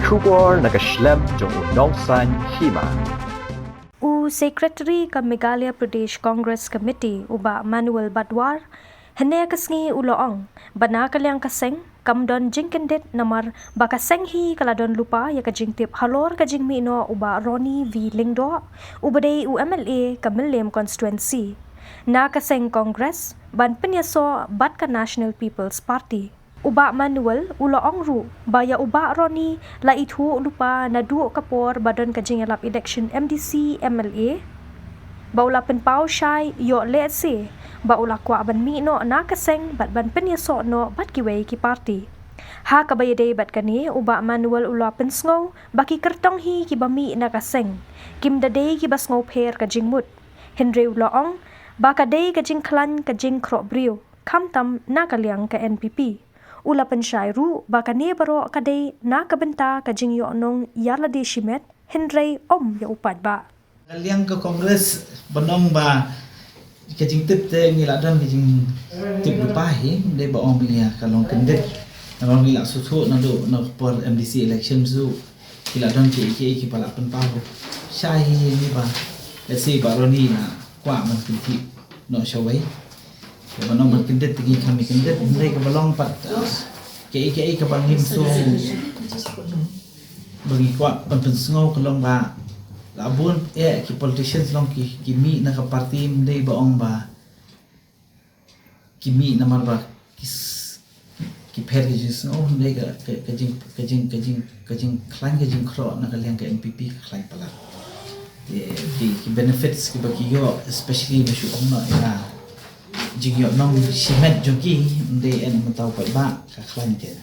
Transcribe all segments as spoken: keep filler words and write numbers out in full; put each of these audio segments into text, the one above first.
Khubor na ka shlem jong u nongsaiñ hima. U Secretary ka Meghalaya Pradesh Congress Committee, u Bah Manuel Badwar, hynne ka sngi u la ong ba na ka liang ka seng kam don jingkyndit namar ba ka seng hi ka la don lypa ïa ka jingtip halor ka jingmih noh u Bah Ronnie V Lyngdoh, uba dei u M L A ka Mylliem constituency, na ka seng Congress ban pynïasoh bad ka National People's Party. U Bah Manuel u la ong ruh ba ïa u Bah Ronnie la ithuh lypa naduh ka por ba don ka jingïalap election M D C, M L A, ba u la pynpaw shai ïoh lehse ba u la kwah ban mih noh na ka seng bad ban pynïasoh noh bad kiwei ki party. Ha kaba ïadei bad kane, u Bah Manuel u la pynsngew ba ki kyrtong hi kiba mih na ka seng kim da dei kiba sngewpher ka jingmut, hynrei u la ong ba ka dei ka jingkhlaiñ ka jingkhroh briew, khamtam na ka liang ka N P P. U la pynshai ruh ba kane baroh ka dei na ka bynta ka jingïohnong ïa lade shimet, hynrei ym ïa u paidbah. Ka liang ka Congress, ban ong ba ka jingtip te ngi la don ka jingtip lypa hi, dei ba ong ba ïa ka long kyndit. Namar ngi la sngewthuh naduh na por M D C election ruh ki la don ki, ki, ki ba la pynpaw shai hi ïa ngi ba, let's say, Bah Ronnie la kwah ban kyntiew noh shawei. Kaba nang ban kyndit te ngi kham ïa kyndit, hynrei kaba long pat, ah, kaei kaei kaba ngim sngewsih ba ngi kwah ban pynsngew ka long ba la bun eh ki politicians long ki, ki mih na ka party, hynrei ba ong ba ki mih namar ba ki s-, ki pher ka jingsngew, hynrei ka, ka, ka jing, ka jing, ka jing, ka jingkhlaiñ ka jingkhroh na ka liang ka N P P ka khlaiñ palat. Te ki, ki benefits kiba ki ïoh, especially ba shu ong noh ïa ka jingïohnong shimet jong ki, hynrei eh mynta u paidbah ka khlaiñ te.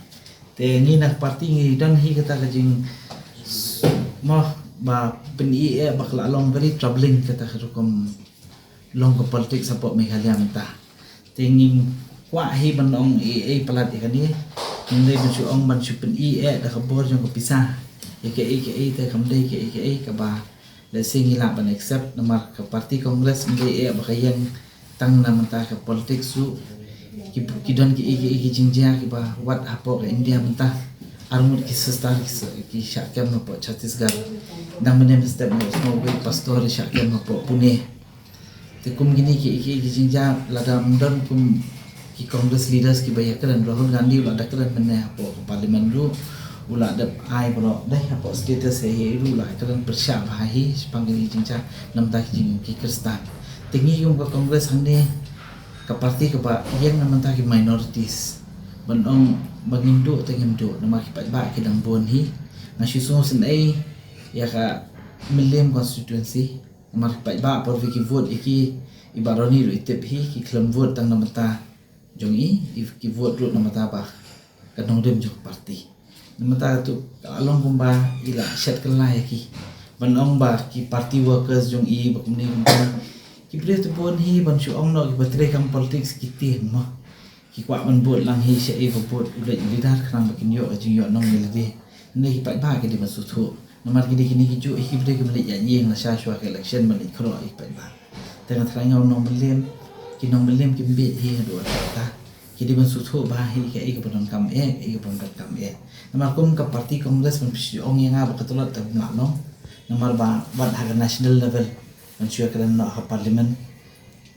Te ngi na ka party ngi don hi kata ka jing, mo, ba pyni eh ba ka la long very troubling kata ka rukom long ka politics hapoh Meghalaya mynta. Te ngim kwah hi ban ong ei ei palat ïa kane. Ngim dei ban shu ong ban shu pyni eh da ka bor jong ka pisa ïa kaei kaei te kam dei kaei kaei kaba, let's say, ngi lah ban accept namar ka party Congress ym dei eh ba ka ïeng tang na mynta ka politics ruh. Ki, ki don kiei kiei ki jingjia kiba wat hapoh ka India mynta. Arngut ki sister ki s-, ki shah kem hapoh Chhattisgarh. Dang mynne mynstep nga sngewbha pastor shah kem hapoh Pune. Te kum kine ki, ki, ki jingjia lada ym don kum ki Congress leaders kiba ïakren, Rahul Gandhi u la da kren mynne hapoh parliament ruh, u la dep ai baroh dei hapoh status hi ruh u la kren pyrshah bha hi shaphang kine ki jingjia namar ki jing ki Khristan. Te ngi kum ka Congress hangne ka party kaba ïeng namar ki minorities. Ban ong ba ngim duh te ngim duh namar ki paidbah ki dang bun hi. Nga shu sngewsynei ïa ka Mylliem constituency. Namar ki paidbah por ba ki vote ïa ki, i Bah Ronnie ruh i tip hi, ki khlem vote tang na bynta jong i, i ki vote ruh na bynta ba ka nongrim jong ka party. Na bynta katu ka la long kumba i la shet kylla ïa ki. Ban ong ba ki party workers jong i ba kumne kumne. Ki briew te bun hi ban shu ong noh kiba trei kam politics ki tieng mo. Ki kwah ban bud lang hi shaei ba bud u leit u leader khnang ba kin ïoh ka jingïohnong ïa lade. Hynrei ki paidbah ki dei ban sngewthuh. Namar ki dei kine ki juh hi ki briew kiba leit ïaid ïeng lashai shuwa ka election ban leit khroh ïa ki paidbah. Te nga tharai nga u nong Mylliem, ki nong Mylliem kim bieit hi haduh katta. Ki dei ban sngewthuh bha hi kaei kaba donkam eh, kaei kaba ym donkam eh. Namar kum ka party Congress ban phi shu ong ïa nga ba ka tlot te ym lah long. Namar ba wat ha ka national level ban shu ïakren noh ha parliament.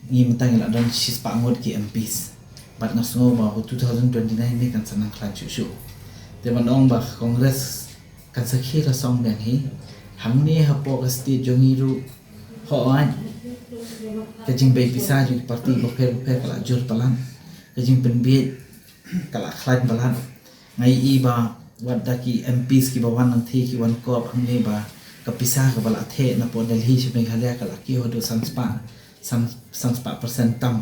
Ngi mynta ngi la don shispah ngut ki M Ps. Bad nga sngew ba ha two thousand twenty-nine ni kan sa nang khlaiñ shuh shuh. Te ban ong ba Congress kan sa khie rasong biang hi. Hangne hapoh ka state jong ngi ruh, hooid, ka jingbei pisa jong ki party bapher bapher ka la jur palat. Ka jingpynbieit ka la khlaiñ palat. Nga ïohi ba wat da ki M Ps kiba wan nangthie ki wan kop hangne ba ka pisa kaba la theh napoh Delhi sha Meghalaya ka la kiew haduh san spah, san, san spah percent tam.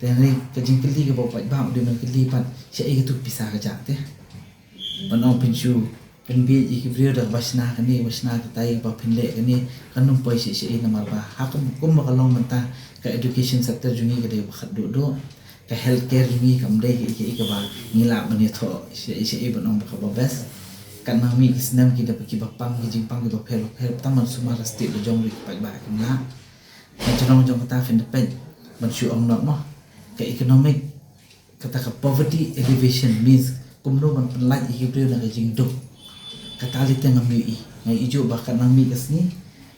Te hangne ka jingkylli kaba u paidbah u dei ban kylli pat, shaei katu ka pisa ka jah te. Ban ong phin shu pynbieit ïa ki briew da kaba shna kane, ba shna katai, ba phin leh kane, kan ym poi shaei shaei namar ba ha kum, kumba ka long mynta ka education sector jong ngi ka dei ba khatduh duh. Ka healthcare jong ngi kam dei kaei kaei kaba ngi lah ban ïathoh shaei shaei ban ong ba kaba best. Katba mih ki snem ki da kiba pang ki jingpang kiba pher bapher tang ban sumar ha state la jong ruh ki paidbah kim lah. Nga jrong jong kata phin da peit ban shu ong noh mo. Ka economic, kata ka poverty alleviation means kumno ban pynlait ïa ki briew na ka jingduk. Kata lei te ngam ïohi. Nga ïohi ba ka nang mih ka sngi,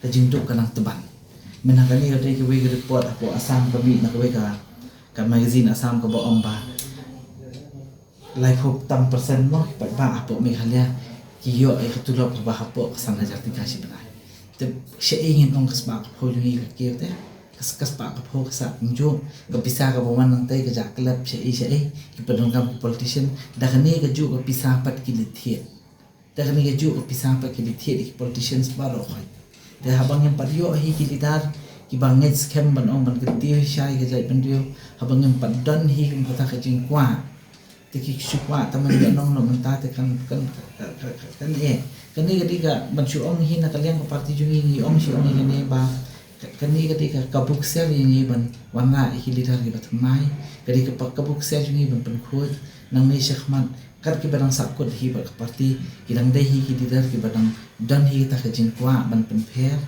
ka jingduk ka nang tban. Mynta kane ka dei kawei ka report hapoh Assam ka mih na kawei ka, ka magazine Assam kaba ong ba laiphew tam percent mo ki paidbah hapoh Meghalaya ki ïoh ïa ka tulop kaba hapoh ka san hajar tyngka shi bnai. Te shaei ngin ong ka spah ka phew jong ngi ka kiew te. Ka, ka spah ka phew ka sah kumjuh, ka pisa kaba wan nangtei ka jah klep shaei shaei, ki padonkam ki politician, da kane kajuh ka pisa pat ki leit thied. Da kane kajuh ka pisa pat ki leit thied ki politicians baroh khoit. Te haba ngim pat ïoh hi ki leader kiba ngeit skhem ban ong ban kyntiew shai ka jaitbynriew, haba ngim pat don hi kum kata ka jingkwah. Te ki shu kwah tang ban ïoh nong noh mynta te kan, kan, kan, kan, kan, eh. Kane ka dei ka ban shu ong hi na ka liang ka party jong ngi, ngi ong shu ong hi kane ba, ka-, kane ka dei ka, ka buk siar ïa ngi ban wanrah ïa ki leader kiba thymmai, ka dei ka pa-, ka buk siar jong ngi ban pynkhuid, nangne shakhmat, kat kiba dang sahkut hi bad ka party, ki dang dei hi ki leader kiba dang don hi kata ka jingkwah ban pynpher.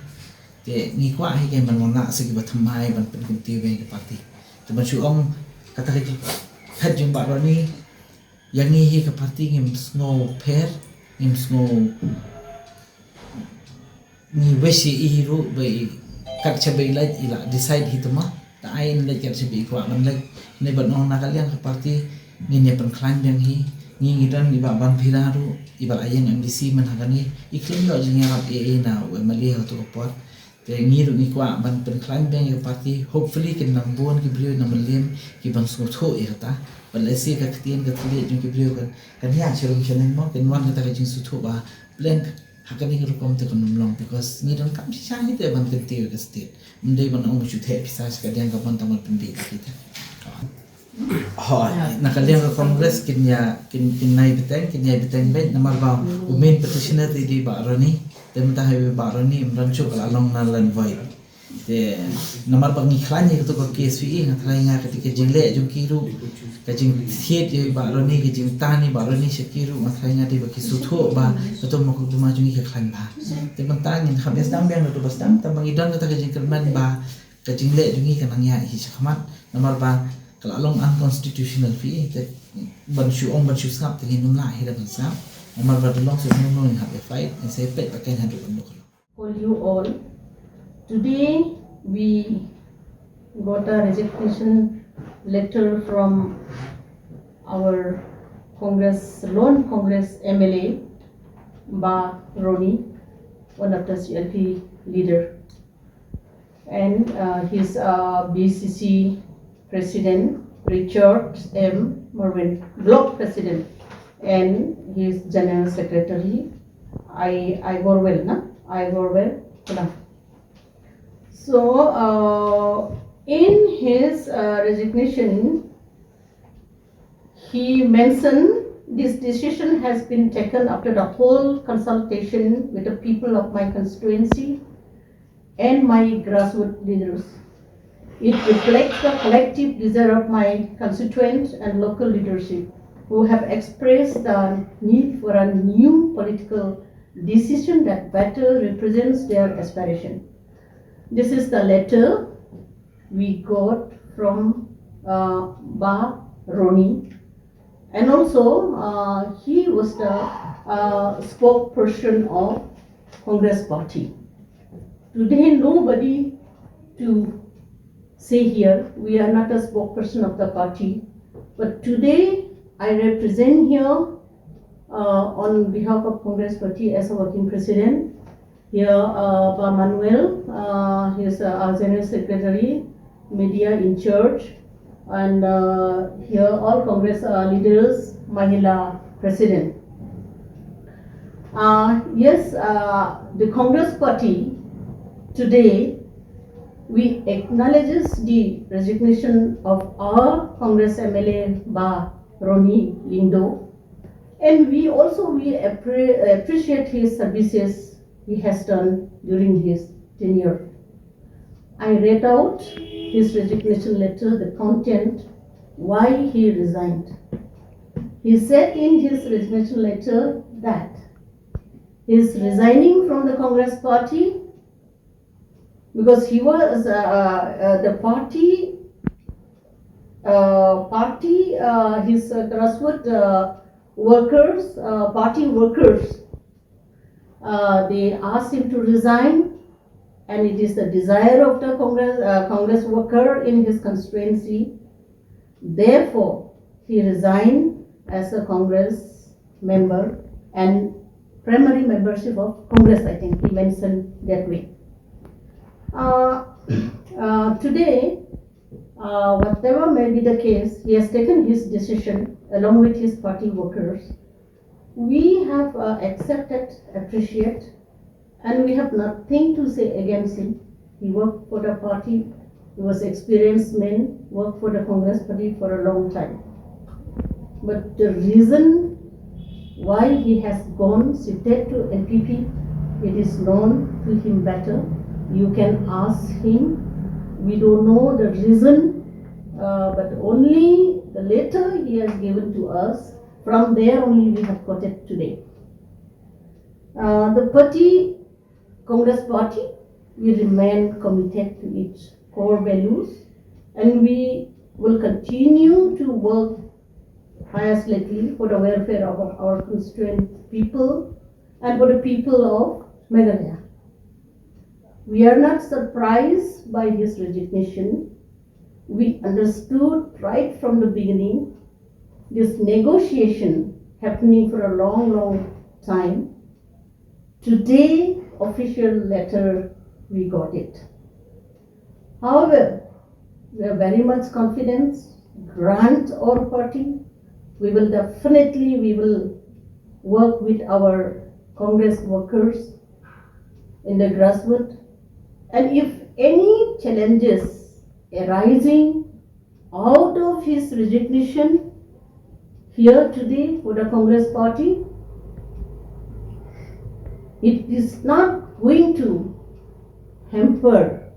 Te ngi kwah hi kein ban wanrah sa kiba thymmai ban pynkyntiew biang ïa ka party. Te ban shu ong kata ka jingphet jong Bah Ronnie, ïa ngi hi ka party ngim sngew pher, ngim sngew, ngi wish ïa i ruh ba i kat shaba i leit i la decide hi te ma. Ta ai i leit kat shaba i kwah ban leit. Ne ban ong na ka liang ka party ngin ïa pynkhlaiñ biang hi. Ngi ngi don i Bah Banphira ruh, i Bah Aieng M D C mynta kane. I khlem ïoh jingïarap ei ei na u M L A ha tu ka por. Te ngi ruh ngi kwah ban pynkhlaiñ biang ïa ka party. Hopefully kin nang bun ki briew na Mylliem ki ban sngewthuh ïa kata. Bad lehse ka ktien ka thylliej jong ki briew kan, kan ïaid sharum shaneng mo, kin wan kata ka jingsngewthuh ba pleng ha kane ka rukom te kan ym long, because ngi donkam shisha hi te ban kyntiew ïa ka state. Ym dei ban ong ba shu theh pisa sha ka liang ka mon tang ban pynbieit ïa kita. Hooid, na ka liang ka Congress kin ïa, kin, kin nai bteng, kin ïai bteng beit, namar ba u main petitioner te i dei Bah Ronnie, te mynta ha i Bah Ronnie ym don shuh, ka la long null and void. Te namar ba ngi khlaiñ ïa kato ka K S P E, nga tharai nga kata ka jingleh jong ki ruh, ka jingthied ïa i Bah Ronnie, ka jingtan ïa i Bah Ronnie sha ki ruh, nga tharai nga dei ba ki sngewthuh ba kato ma ka hukmat jong ngi ka khlaiñ bha. Te mynta ngin hap ïa sdang biang da kato ba sdang, tangba ngi don kata ka jingkyrmen ba ka jingleh jong ngi ka nang ïaid hi shakhmat, namar ba ka la long unconstitutional phi, te ban shu ong ban shu sngap te ngin ym lah hi da ban sngap, namar ba da long shu ong ngin hap ïa fight, ngin sa ïa peit ba kan haduh ban duk. Call you all. Today we got a resignation letter from our Congress, lone Congress M L A, Bah Ronnie, one of the C L P leader. And uh, his uh, B C C President, Richard M Merwin, Block President, and his General Secretary, I, I Borwell, na? I Borwell, na? So, uh, in his uh, resignation, he mentioned this decision has been taken after the whole consultation with the people of my constituency and my grassroots leaders. It reflects the collective desire of my constituents and local leadership who have expressed the need for a new political decision that better represents their aspiration. This is the letter we got from uh, Bah Ronnie. And also, uh, he was the uh, spokesperson of Congress Party. Today, nobody to say here, we are not a spokesperson of the party. But today, I represent here uh, on behalf of Congress Party as a working president. Here, uh, Bah Manuel, uh, he is uh, our General Secretary, media in charge, and uh, here all Congress uh, leaders, Mahila President. Uh, yes, uh, the Congress Party today, we acknowledges the resignation of our Congress M L A Bah Ronnie Lyngdoh, and we also we appre- appreciate his services he has done during his tenure. I read out his resignation letter, the content, why he resigned. He said in his resignation letter that he is resigning from the Congress Party because he was uh, uh, the party uh, party uh, his uh, grassroots uh, workers, uh, party workers Uh, they asked him to resign, and it is the desire of the Congress, uh, Congress worker in his constituency. Therefore, he resigned as a Congress member and primary membership of Congress, I think he mentioned that way. Uh, uh, today, uh, whatever may be the case, he has taken his decision along with his party workers. We have uh, accepted, appreciate, and we have nothing to say against him. He worked for the party. He was experienced man, worked for the Congress party for a long time. But the reason why he has gone shifted to N P P, it is known to him better. You can ask him. We don't know the reason, uh, but only the letter he has given to us. From there only we have got it today. Uh, the party, Congress party, we remain committed to its core values, and we will continue to work tirelessly for the welfare of our constituent people and for the people of Meghalaya. We are not surprised by his resignation. We understood right from the beginning this negotiation happening for a long, long time. Today, official letter, we got it. However, we have very much confidence, grant or party, we will definitely, we will work with our Congress workers in the grassroots. And if any challenges arising out of his resignation here today for the Congress party, it is not going to hamper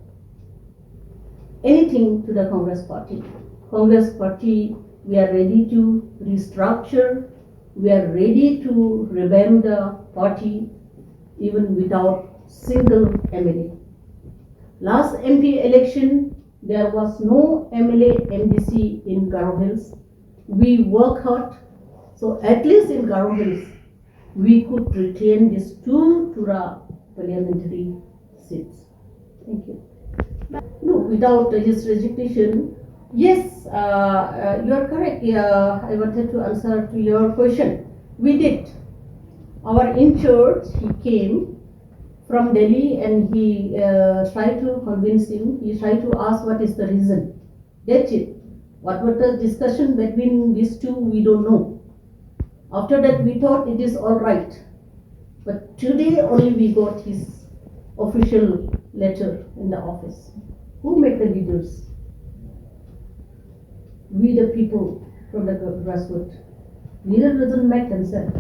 anything to the Congress party. Congress party, we are ready to restructure, we are ready to revamp the party even without single M L A. Last M P election, there was no M L A M D C in Garo Hills. We work hard, so at least in Garo Hills, we could retain these two Tura parliamentary seats. Thank you. No, without his resignation, yes, uh, uh, you are correct. Yeah, I wanted to answer to your question. We did. Our in-charge, he came from Delhi and he uh, tried to convince him, he tried to ask what is the reason. That's it. What was the discussion between these two, we don't know. After that, we thought it is all right. But today only we got his official letter in the office. Who make the leaders? We the people from the grassroots. Leader doesn't make themselves.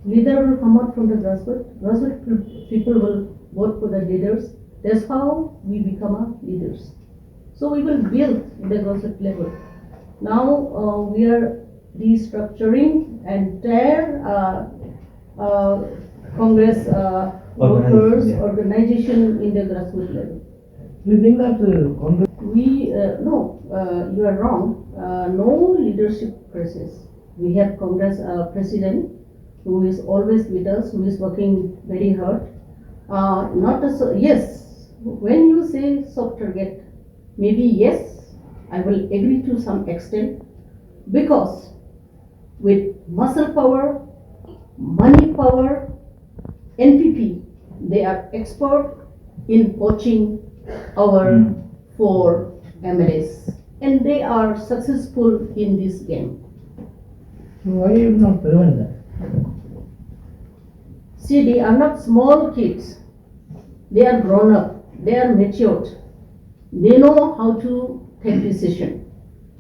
Leader will come out from the grassroots. Grassroots pe- people will vote for the leaders. That's how we become our leaders. So we will build in the grassroots level. Now uh, we are restructuring entire uh, uh, Congress uh, workers yeah. organization in the grassroots level. Do you think that uh, Congress? We uh, no, uh, you are wrong. Uh, no leadership crisis. We have Congress uh, president who is always with us, who is working very hard. Uh, not a, so, yes, when you say soft target, maybe yes, I will agree to some extent because with muscle power, money power, N P P, they are expert in poaching our mm. four M L As. And they are successful in this game. Why you not prevent that? See, they are not small kids. They are grown up. They are matured. They know how to take decision.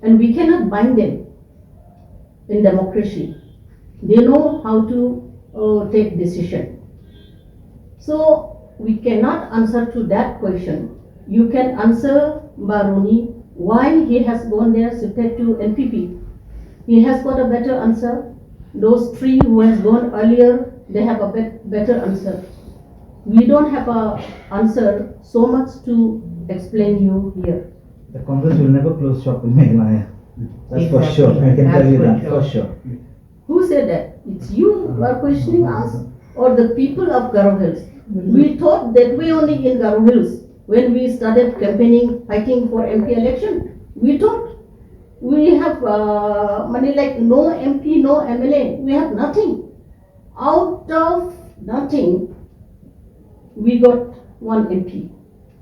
And we cannot bind them in democracy. They know how to uh, take decision. So we cannot answer to that question. You can answer Baruni why he has gone there shifted to N P P. He has got a better answer. Those three who has gone earlier, they have a bet- better answer. We don't have a answer so much to explain you here. The Congress will never close shop in Meghalaya. That's exactly. for sure. I can that's tell you that sure. for sure. Who said that? It's you who are questioning us. or the people of Garo Hills. We thought that way only in Garo Hills when we started campaigning, fighting for M P election. We thought we have uh, money like no M P, no M L A. We have nothing. Out of nothing, we got one M P.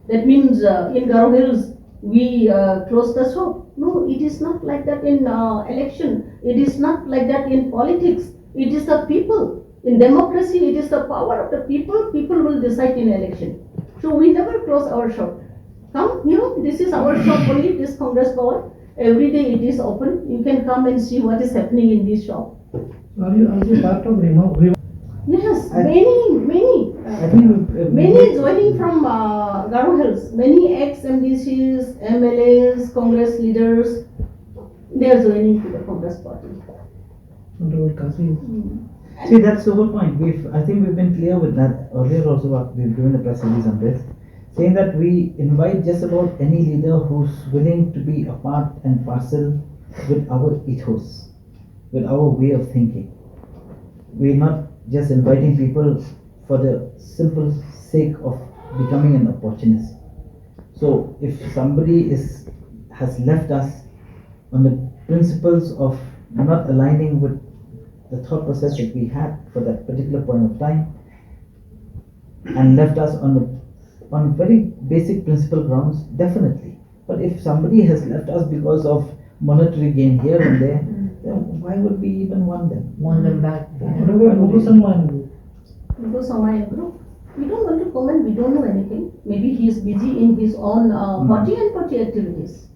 That means uh, in Garo Hills, we uh, close the shop. No, it is not like that in uh, election. It is not like that in politics. It is the people. In democracy, it is the power of the people. People will decide in election. So we never close our shop. Come, you know, this is our shop only, this Congress Bhawan. Every day it is open. You can come and see what is happening in this shop. So are you also part of Rima? Rima? Yes, many, many. I think we- we- Many joining from uh, Garo Hills. Many ex M D Cs, M L As, Congress leaders, they are joining to the Congress party. Honorable Kasim. See, that's the whole point. We've, I think we've been clear with that earlier also. What we've given a press release on this, saying that we invite just about any leader who's willing to be a part and parcel with our ethos, with our way of thinking. We're not just inviting people for the simple sake of becoming an opportunist. So if somebody is has left us on the principles of not aligning with the thought process that we had for that particular point of time and left us on the on very basic principle grounds, definitely. But if somebody has left us because of monetary gain here and there, then why would we even want them? Want them back. Honorable Mugu Sangma and Group. Mugu Sangma and Group, we don't want to comment, we don't know anything. Maybe he is busy in his own uh, party and party activities.